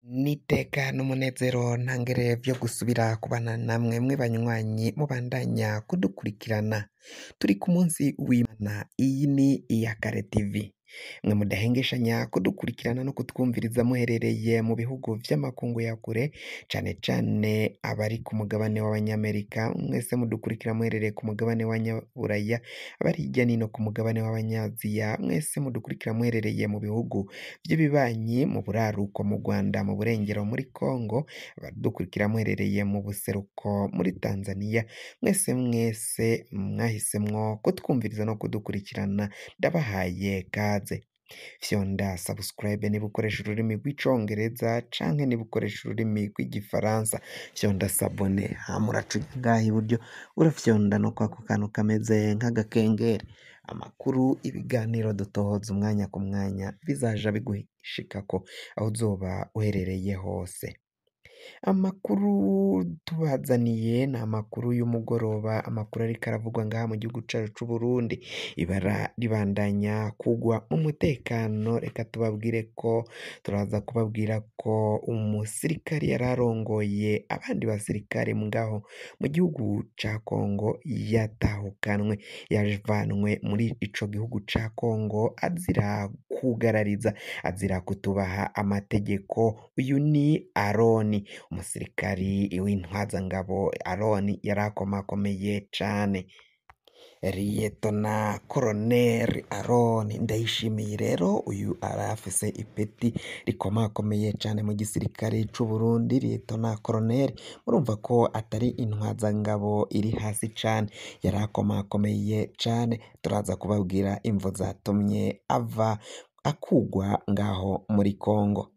N'iteka n'umunezero ntangere vyo gusubira kubana namwe mwe banywanyi mubandanya kudukurikirana. Turi ku munsi w'Imana, iyi ni Iyakare TV. Mwe mudahengeshanya kudukurikirana no kutwumviriza muherereye mu bihugu vy'amakungu ya kure, cane cane abari ku mugabane w'abanyamerika, mwese mudukurikira muherereye ku mugabane w'abanyaburaya, abari hirya nino ku mugabane w'abanyaziya, mwese mudukurikira muherereye mu bihugu vy'ibibanyi, mu buraruko mu Rwanda, mu burengero muri Congo, abadukurikira muherereye mu buseruko muri Tanzania, mwese mwese mwahisemwo kutwumviriza no kudukurikirana, ndabahaye kaze. Fyonda subscribe niba ukoresha ururimi rw'icongereza canke niba ukoresha ururimi rw'igifaransa, fyonda s'abonner hama uraca uja ngaha iburyo urafyonda no kwako kantu kameze nk'agakengeri. Amakuru, ibiganiro dutohoza umwanya ku mwanya bizaja bigushikako aho uzoba uherereye hose. Amakuru tubazaniye ni amakuru y'umugoroba, amakuru ariko aravugwa ngaha mu gihugu cacu c'Uburundi. Ibara ribandanya kugwa mu mutekano, reka tubabwire ko turaza kubabwira ko umusirikare yari arongoye abandi basirikare ngaho mu gihugu ca Congo yatahukanwe, yavanwe muri ico gihugu ca Congo azira kugarariza, azira kutubaha amategeko. Uyu ni Aroni, umusirikari w'intwazangabo Aroni yarakomakomeye cane. Liyetona Koroneri Aroni Ndayishimiye rero uyu arafise ipeti rikomakomeye cane mu gisirikare c'Uburundi, Liyetona Koroneri murumva ko atari intwazangabo iri hasi cane, yarakomakomeye cane. Turaza kubabwira imvo zatumye ava akugwa ngaho muri Congo.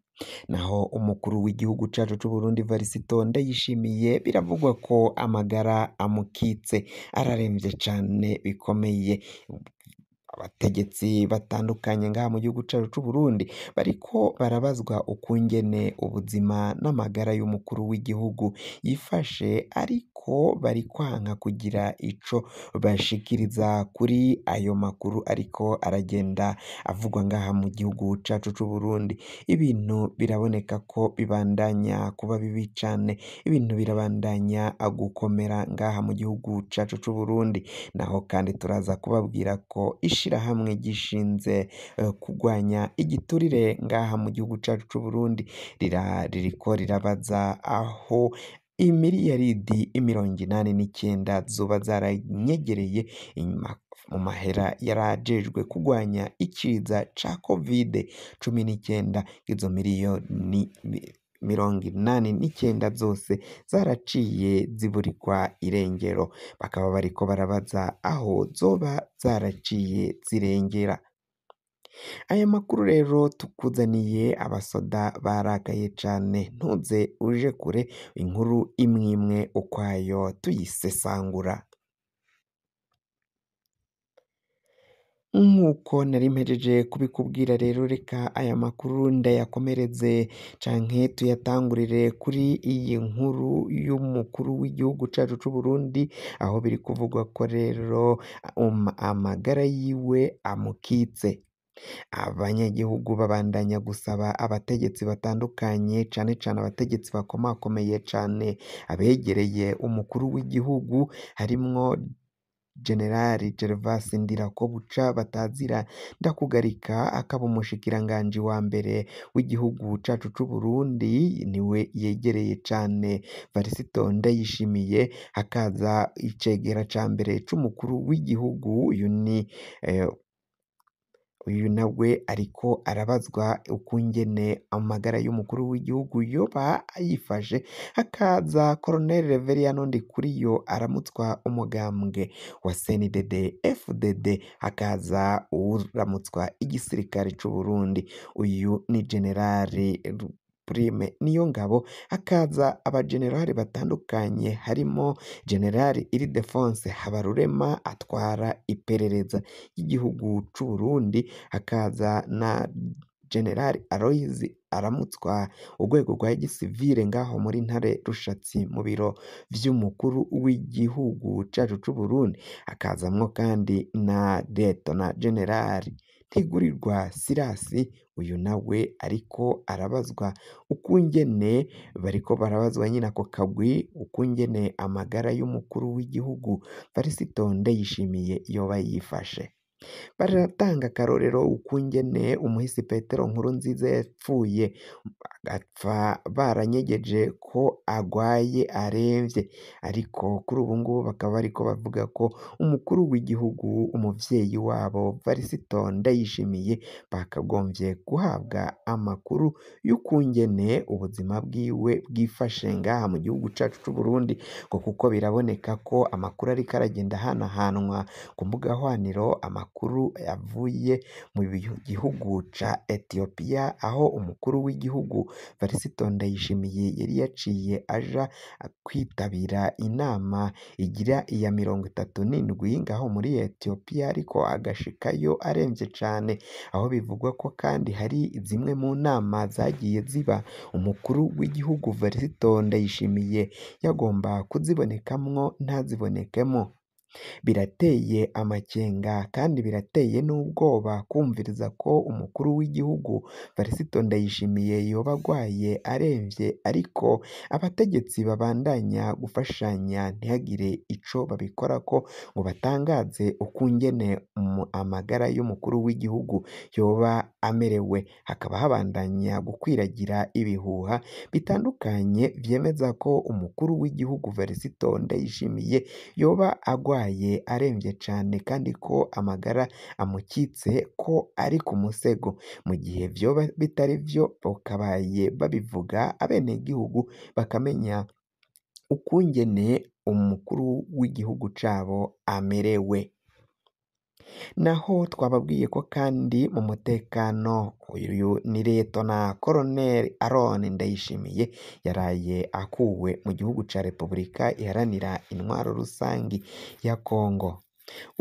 Naho umukuru w'igihugu cacu c'Uburundi Varisito Ndayishimiye biravugwa ko amagara amukitse, araremvye cane bikomeye. Abategetsi batandukanye ngaha mu gihugu cacu c'Uburundi bariko barabazwa ukungene ubuzima n'amagara y'umukuru w'igihugu yifashe, ariko bari kwanka kugira ico bashikiriza kuri ayo makuru ariko aragenda avugwa ngaha mu gihugu cacu c'Uburundi. Ibintu biraboneka ko bibandanya kuba bibi cane, ibintu birabandanya gukomera ngaha mu gihugu cacu c'Uburundi. Naho kandi turaza kubabwira ko ishirahamwe gishinze kugwanya igiturire ngaha mu gihugu cacu c'Uburundi ririko rirabaza aho imiriyaridi 89 zoba zaranyegereye mu mahera yarajejwe kugwanya ikiza ca Covid 19. Izo miliyoni 89 zose zaraciye ziburirwa irengero, bakaba bariko barabaza aho zoba zaraciye zirengera. Aya makuru rero tukuzaniye, abasoda barakaye cane, ntuze uje kure, inkuru imwimwe ukwayo tuyisesangura. Nk'uko nari mpejeje kubikubwira rero, reka aya makuru ndayakomereze canke tuyatangurire kuri iyi nkuru y'umukuru w'igihugu cacu c'Uburundi, aho biri kuvugwa ko rero amagara yiwe amukitse. Abanyagihugu babandanya gusaba abategetsi batandukanye, cane cane abategetsi bakomakomeye cane abegereye umukuru w'igihugu, harimwo Generali Gervas Ndirakobuca batazira Ndakugarika, akaba umushikiranganji wa mbere w'igihugu cacu c'Uburundi, niwe yegereye cane Varisito Ndayishimiye, hakaza icegera ca mbere c'umukuru w'igihugu, uyu ni uyu nawe ariko arabazwa ukungene amagara y'umukuru w'igihugu yoba yifashe, hakaza Colonel Reveriyano Ndikuriyo aramutswa umugambwe wa CNDD FDD, hakaza uwuramutswa igisirikare c'Uburundi, uyu ni Generali Prime Niyongabo, hakaza abagenerali batandukanye harimo Generali Ildefonse Habarurema atwara iperereza ry'igihugu c'Uburundi, hakaza na Generali Aloys aramutswa urwego rwa gisivile ngaho muri Ntare Rushatsi mu biro vy'umukuru w'igihugu cacu c'Uburundi, hakazamwo kandi na Letona Generali Ntigurirwa Sirasi, uyu nawe ariko arabazwa ukungene bariko barabazwa nyine ako kagwi ukungene amagara y'umukuru w'igihugu Varisito Ndayishimiye yoba yifashe. Baratanga akarorero ukungene umuhisi Petero Nkurunziza yapfuye agapfa baranyegeje ko agwaye aremvye, ariko kuri ubu ngubu bakaba bariko bavuga ko umukuru w'igihugu umuvyeyi wabo Varisito Ndayishimiye bakagombye guhabwa amakuru y'ukungene ubuzima bwiwe bwifashe ngaha mu gihugu cacu c'Uburundi, ngo kuko biraboneka ko amakuru ariko aragenda ahanahanwa ku mbuga hwaniro, amakuru yavuye mu gihugu ca Ethiopia aho umukuru w'igihugu Varisito Ndayishimiye yari yaciye aja kwitabira inama igira iya 37 ngaho muri Ethiopia, ariko agashikayo aremvye cane, aho bivugwa ko kandi hari zimwe mu nama zagiye ziba umukuru w'igihugu Varisito Ndayishimiye yagomba kuzibonekamwo ntazibonekemo. Birateye amakenga kandi birateye n'ubwoba kumviriza ko umukuru w'igihugu Varisito Ndayishimiye yoba agwaye aremvye, ariko abategetsi babandanya gufashanya ntihagire ico babikorako ngo batangaze ukungene amagara y'umukuru w'igihugu yoba amerewe. Hakaba habandanya gukwiragira ibihuha bitandukanye vyemeza ko umukuru w'igihugu Varisito Ndayishimiye yoba agwaye aremvye cane kandi ko amagara amukitse ko ari ku musego. Mu gihe vyoba bitari vyo bakabaye babivuga abenegihugu bakamenya ukungene umukuru w'igihugu cabo amerewe. Naho twababwiye ko kandi mu mutekano uyu ni Liyetona Koloneli Aron Ndayishimiye yaraye akuwe mu gihugu ca Repubulika Iharanira Intwaro Rusangi ya Kongo.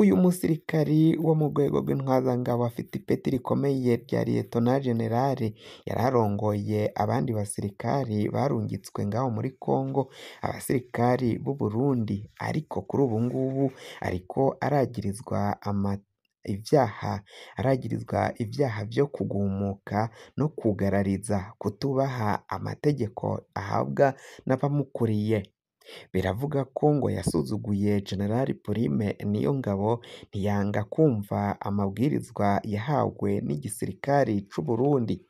Uyu musirikari wo mu rwego rw'intwazangabo afite ipeti rikomeye rya Liyetona Generali, yararongoye abandi basirikari barungitswe ngaho muri Kongo, abasirikari b'u Burundi, ariko kuri ubu ngubu ariko aragirizwa ivyaha, aragirizwa ivyaha vyo kugumuka no kugarariza kutubaha amategeko ahabwa n'abamukuriye. Biravuga ko ngo yasuzuguye Generali Prime Niyongabo, ntiyanga kumva amabwirizwa yahawe n'igisirikari c'u Burundi.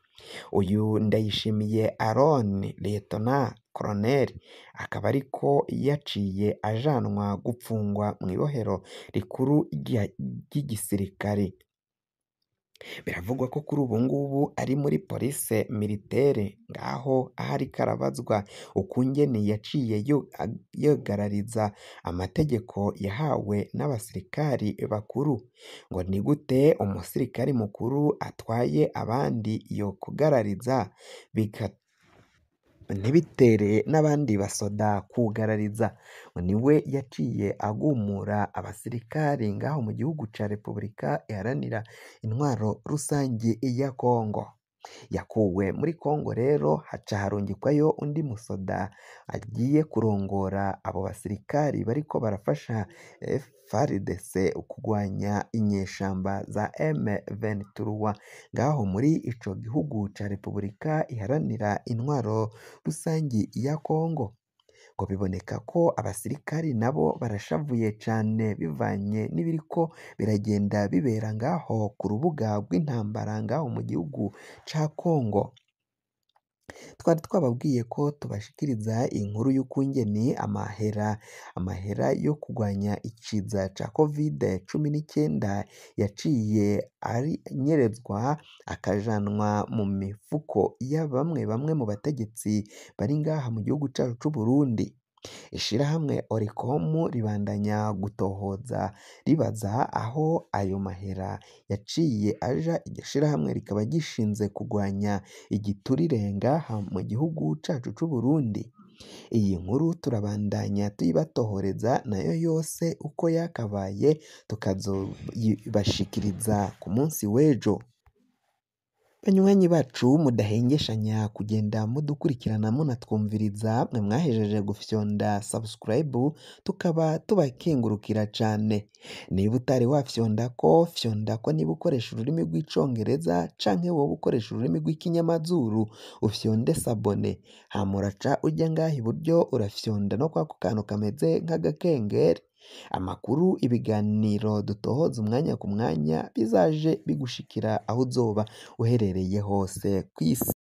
Uyu Ndayishimiye Aron Liyetona Koloneli akaba ariko yaciye ajanwa gupfungwa mw'ibohero rikuru ry'igisirikare. Biravugwa ko kuri ubu ngubu ari muri police militaire ngaho aho ariko arabazwa ukungene yaciye yogarariza amategeko yahawe n'abasirikari bakuru. Ngo ni gute umusirikari mukuru atwaye abandi yokugarariza ntibitere n'abandi basoda kugarariza. Ngo niwe yaciye agumura abasirikari ngaho mu gihugu ca Repubulika Iharanira Intwaro Rusangi ya Kongo. Yakuwe muri Kongo rero haca harungikwayo undi musoda agiye kurongora abo basirikari bariko barafasha FARDC kugwanya inyeshamba za M23 ngaho muri ico gihugu ca Repubulika Iharanira Intwaro Rusangi ya Kongo. Ngo biboneka ko abasirikari nabo barashavuye cane bivanye n'ibiriko biragenda bibera ngaho ku rubuga rw'intambara ngaho mu gihugu ca Kongo. Twari twababwiye ko tubashikiriza inkuru y'ukungene amahera yo kugwanya ikiza ca Covid-19 yaciye anyerezwa akajanwa mu mifuko ya bamwe bamwe mu bategetsi bari ngaha mu gihugu cacu c'Uburundi. Ishirahamwe Oricom ribandanya gutohoza ribaza aho ayo mahera yaciye aja. Iryo shirahamwe rikaba gishinze kugwanya igiturire ngaha mu gihugu cacu c'Uburundi. Iyi nkuru turabandanya tuyibatohoreza nayo yose uko yakabaye, tukazoyibashikiriza ku munsi w'ejo. Banywanyi bacu mudahengeshanya kugenda mudukurikirana munatwumviriza, mwe mwahejeje gufyonda subscribe tukaba tubakengurukira cane. Niba utari wafyondako, fyondako niba ukoresha ururimi rw'icongereza canke woba ukoresha ururimi rw'ikinyamazuru ufyonde s'abonner, hama uraca uja ngaha iburyo urafyonda no kwako kantu kameze nk'agakengeri. Amakuru, ibiganiro dutohoza umwanya ku mwanya bizaje bigushikira aho uzoba uherereye hose kw'isi.